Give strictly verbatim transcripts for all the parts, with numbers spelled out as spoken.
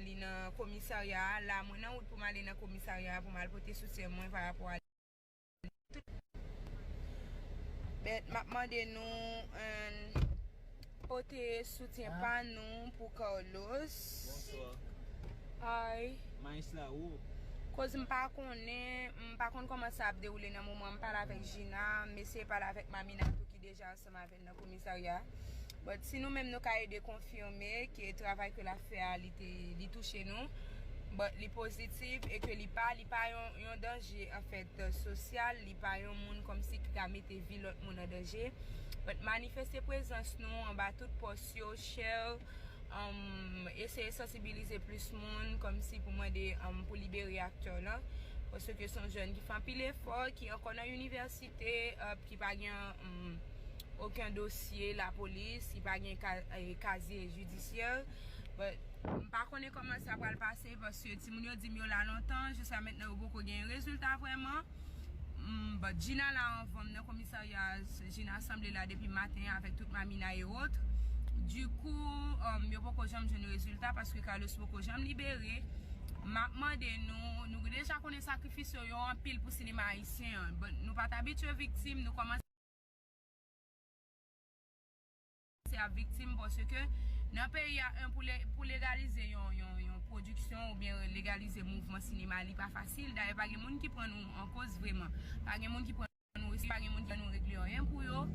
li nan komisarya a. La, mwen nan wout pou m ale nan komisarya a pou m al pote soutyen mwen pa rapò a li. Bèt, m ap mande nou, en, pote soutyen pa nou pou Carlos. Bonswa. Ay. Maes la, ou? Koz m pa konnen, m pa konn kòman sa ap dewoule nan moman. M pale avèk Gina, m eseye pale avèk Mamina tou ki deja ansanm avè l nan komisarya. But si nou menm nou ka ede konfime ke travay ke l ap fè a, li te, li touche nou, but li pozitif e ke li pa, li pa yon, yon danje, anfèt, sosyal, li pa yon moun kòmsi ki ka mete vi lòt moun an danje. But manifeste prezans nou anba tout pòs yo, share, um, eseye sansibilize plis moun, kòmsi pou mande, um, pou libere aktè lan. Paske se yon jèn ki fè anpil efò, ki ankò nan inivèsite, uh, ki pa gen, um, okenn dosye lapolis, li pa gen ka, eh, kazye jidisyè. But, m pa konnen kòman sa pral pase, paske timoun yo di m yo la lontan, jiska mentnan yo poko gen rezilta vrèman. Mm, but Gina la anvan m nan komisarya, Gina sanble la depi maten avèk tout Mamina e wòt. Dikou, um, yo poko janm jwenn rezilta paske Carlos poko janm libere. M ap mande nou, nou deja konnen sakrifis yo, yo anpil pou sinema ayisyen an. But nou pa t abitye viktim, nou kòmanse ap viktim, paske nan peyi a, en, pou le-, pou legalize yon, yon, yon pwodiksyon oubyen legalize mouvman sinema, li pa fasil. Dayè, pa gen moun ki pran nou an koz vrèman. Pa gen moun ki pran nou osi, pa gen moun ki ban nou regle anyen pou yo.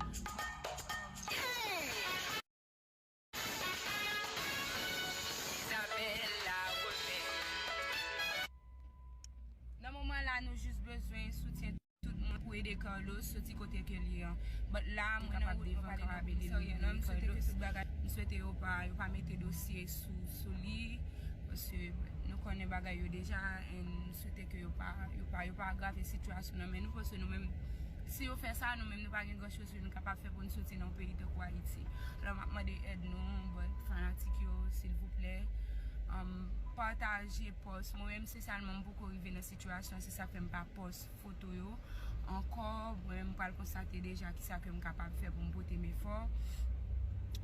Nan moman la, nou jis bezwen soutyen tout moun pou ede Carlos soti kote ke li an. But la, mwen nan wout, nou pale nan komisarya. Non, m swete ke tout bagay, m swete yo pa, yo pa mete dosye sou, sou li. Paske nou konnen bagay yo deja, and m swete ke yo pa, yo pa, yo pa agrave sitiyasyon nan men nou, paske nou menm, si yo fè sa, nou menm nou pa gen gran choz ke nou kapab fè pou nou soti nan yon peyi tankou Ayiti. Alò, m ap mande èd nou, but fanatik yo, silvouplè, um, pataje pòs. Mwen menm, se sèlman m poko rive nan sitiyasyon, se sa k fè m pa pòs foto yo ankò. Mwen, m pral konstate deja kisa ke m kapab fè pou m pote m efò.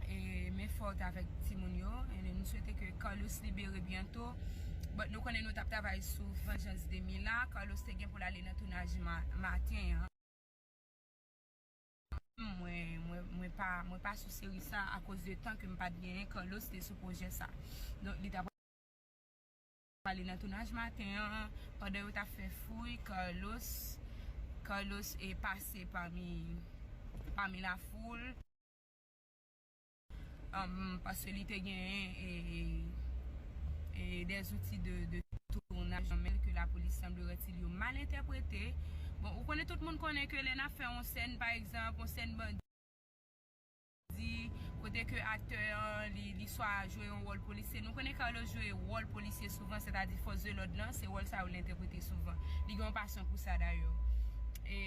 E m efò avèk timoun yo. E m swete ke Carlos libere byento. But nou konnen nou t ap travay sou Vengeance de Mila. Carlos te gen pou l ale nan tounaj ma-, maten an. Mwen, mwen, mwen pa, mwen pa sou seri sa akoz de tan ke m pa t genyen. Carlos te sou pwojè sa. Donk, li t ap ale nan tounaj maten an, pandan yo t ap fè fouy, Carlos, Carlos e pase pami, pami lafoul, um, paske li te genyen e, e, e de zouti de, de tounaj nan men l ke lapolis sanble retire yo mal entèprete. Bon, ou konnen, tout moun konnen ke lè n ap fè yon sèn, pa egzanp, yon sèn bandi, di, kote ke aktè an, li, li swa jwe yon wòl polisye. Nou konnen Carlos jwe wòl polisye souvan, sètadi fòs de lòd lan, se wòl sa yo l entèprete souvan. Li gen yon pasyon pou sa dayè. E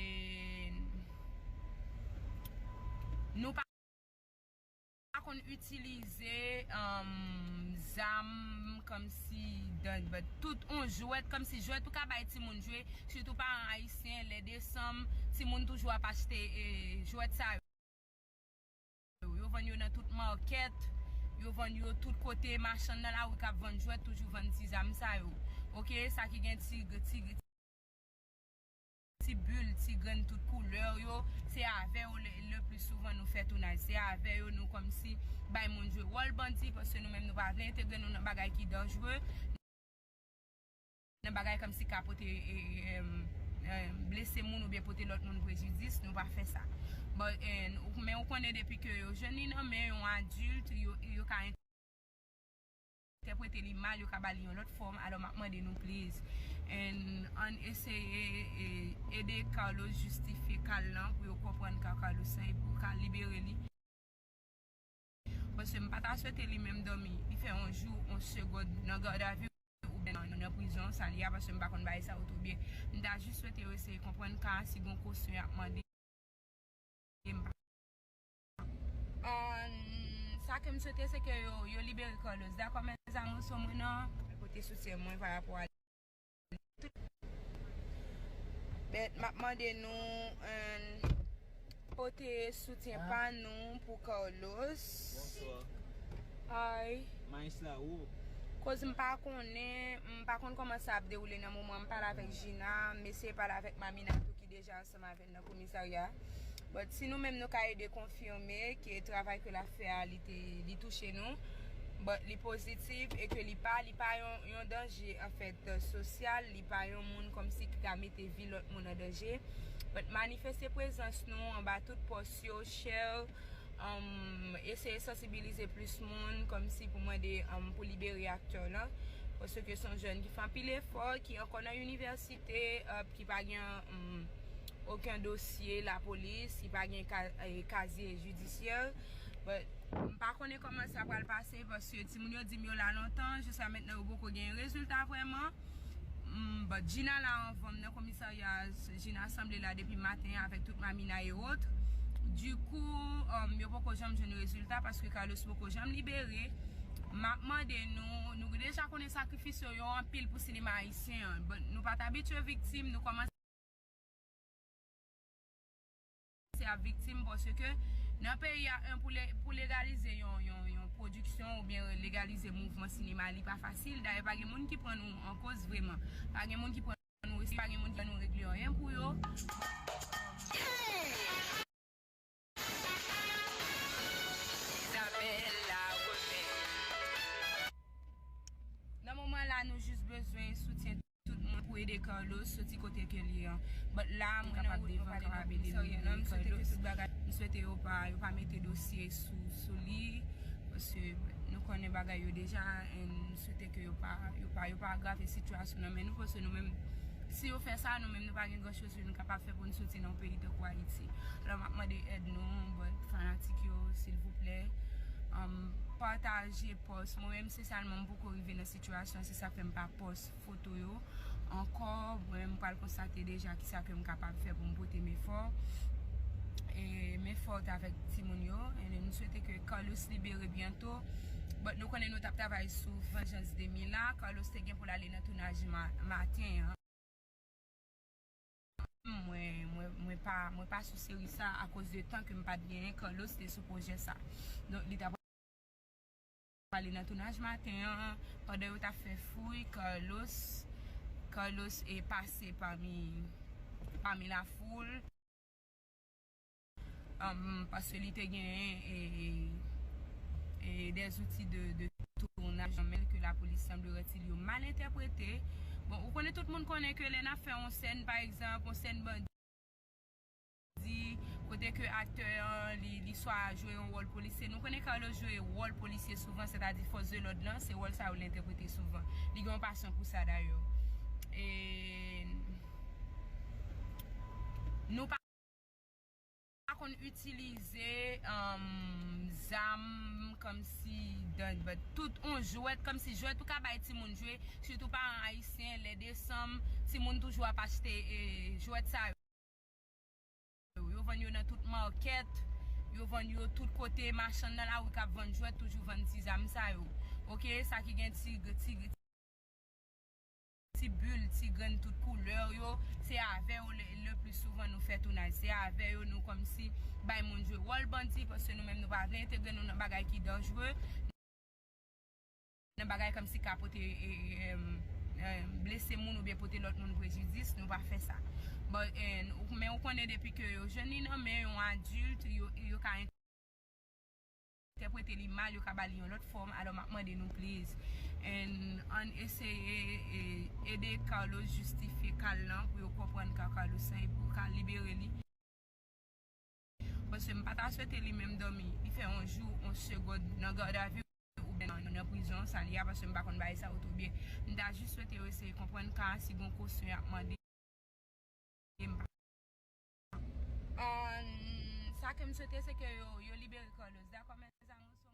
nou pa konn itilize, um, zam kòmsi dan, but tout yon jwèt, kòmsi jwèt ou ka bay timoun jwe, sitou paran ayisyen, lè desanm, timoun toujou ap achte, e, jwèt sa yo. Yo vann yo nan tout makèt, yo vann yo tout kote, machann nan lari k ap vann jwèt toujou vann ti zam sa yo. Oke, sa ki gen ti, ti, ti bil, ti grenn tout koulè yo, se avè yo le, le pli souvan nou fè tounaj. Se avè yo nou kòmsi bay moun jwe wòl bandi, paske nou menm nou pa vle entegre nou nan bagay ki danjre, nan bagay kòmsi ka pote, e, e, em, em, blese moun oubyen pote lòt moun prejidis, nou pa fè sa. But, e, ou, men ou konnen depi ke yo jwenn li nan men yon adilt, yo, yo ka entèprete li mal, yo ka ba li yon lòt fòm. Alò, m ap mande nou, please, and ann eseye, e, ede Carlos jistifye ka l lan pou yo konprann ka Carlos lan e pou yo ka libere li. Paske m pa ta swete li menm dòmi. Li fè yon jou, yon segond nan gadavi oubyen nan, nan prizon, sa li a, paske m pa konn bagay sa yo twò byen. M ta jis swete yo eseye konprann ka a, si gon kosyon y ap mande. M pa. An, sa ke m swete, se ke yo, yo libere Carlos. Dakò, mes amours, mwen nan. Kote soutyen mwen pa rapò a Bèt, m ap mande nou, en, pote soutyen pa nou pou Carlos. Bonswa. Ay. Maes la, ou? Koz m pa konnen, m pa konn kòman sa ap dewoule nan moman. M pale avèk Gina, m eseye pale avèk Mamina tou ki deja ansanm avè n nan komisarya. But si nou menm nou ka ede konfime ke travay ke l ap fè a, li te, li touche nou, but li pozitif e ke li pa, li pa yon, yon danje, anfèt, sosyal, li pa yon moun kòmsi ki ka mete vi lòt moun an danje. But manifeste prezans nou anba tout pòs yo, share, um, eseye sansibilize plis moun, kòmsi pou mande, um, pou libere aktè lan. Paske se yon jèn ki fè anpil efò, ki ankò nan inivèsite, uh, ki pa gen, um, okenn dosye lapolis, ki pa gen ka, eh, kazye jidisyè. But, m pa konnen kòman sa pral pase, paske timoun yo di m yo la lontan, jiska mentnan yo poko gen rezilta vrèman. Mm, but Gina la anvan m nan komisarya, Gina sanble la depi maten avèk tout Mamina e wòt. Dikou, um, yo poko janm jwenn rezilta paske Carlos poko janm libere. M ap mande nou, nou deja konnen sakrifis yo, yo anpil pou sinema ayisyen an. But nou pa t abitye viktim, nou kòmanse ap viktim paske nan peyi a, en, pou le-, pou legalize yon, yon, yon pwodiksyon oubyen legalize mouvman sinema, li pa fasil. Dayè, pa gen moun ki pran nou an koz vrèman. Pa gen moun ki pran nou, pa gen moun ki pran nou regle anyen pou yo. Isabella Roger. Nan moman la, nou jis bezwen soutyen tout moun pou ede Carlos soti kote ke l ye an. But la, mwen nan wout mwen prale nan komisarya. M swete ke tout bagay, m swete yo pa, yo pa mete dosye sou, sou li, paske nou konnen bagay yo deja, and m swete ke yo pa, yo pa, yo pa agrave sitiyasyon nan men nou, paske nou menm, si yo fè sa, nou menm nou pa gen gran choz nou kapab fè pou n soti nan yon peyi tankou Ayiti. Alò, m ap mande èd nou, but fanatik yo, silvouplè, um, pataje pòs. Mwen menm, se sèlman m poko rive nan sitiyasyon, se sa k fè m pa pòs foto yo ankò. Mwen, m pral konstate deja kisa ke m kapab fè pou m pote m efò. E m efò avèk timoun yo. E nou swete ke Carlos libere byento. But nou konnen nou t ap travay sou Vengeance de Mila. Carlos te gen pou l ale nan tounaj ma-, maten an. Mwen, mwen, mwen pa, mwen pa sou seri sa akoz de tan ke m pa t genyen. Carlos te sou pwojè sa. Donk, li t ap pale nan tounaj maten an, pandan yo t ap fè fouy, Carlos, Carlos e pase pami, pami lafoul, um, paske li te gen, e, e, e, des outils de, de tournage nan men l ke lapolis semblerait-il yo mal entèprete. Bon, ou konnen, tout moun konnen ke lè n ap fè yon sèn, pa egzanp, yon sèn bandi, di, kote ke aktè an, li, li swa jwe yon wòl polisye. Nou konnen Carlos jwe wòl polisye souvan, sètadi fòs de lòd lan, se wòl sa yo l entèprete souvan. Li gen yon pasyon pou sa dayè. E nou pa konn itilize, um, zam kòmsi dan, but tout yon jwèt, kòmsi jwèt ou ka bay timoun jwe, sitou paran ayisyen, lè desanm, timoun toujou ap achte, e, jwèt sa yo. Yo vann yo nan tout makèt, yo vann yo tout kote, machann nan lari k ap vann jwèt toujou vann ti zam sa yo. Oke, sa ki gen ti, ti, ti bil, ti grenn tout koulè yo, se avè yo le, le pli souvan nou fè tounaj. Se avè yo nou kòmsi bay moun jwe wòl bandi, paske nou menm nou pa vle entegre nou nan bagay ki danjre. Nan bagay kòmsi ka pote, e, e, em, em, blese moun oubyen pote lòt moun prejidis, nou pa fè sa. But, e, ou, men ou konnen depi ke yo jwenn li nan men yon adilt, yo, yo ka entèprete li mal, yo ka ba li yon lòt fòm. Alò, m ap mande nou, please. And ann eseye, e, ede Carlos jistifye ka l lan pou yo konprann ka Carlos lan e pou yo ka libere li. Paske m pa ta swete li menm dòmi. Li fè yon jou, yon segond nan gadavi oubyen nan, nan prizon, sa li a, paske m pa konn bagay sa yo twò byen. M ta jis swete yo eseye konprann ka a, si gon kosyon y ap mande, m pa. An, sa ke m swete, se ke yo, yo libere Carlos. Dakò, mes amours?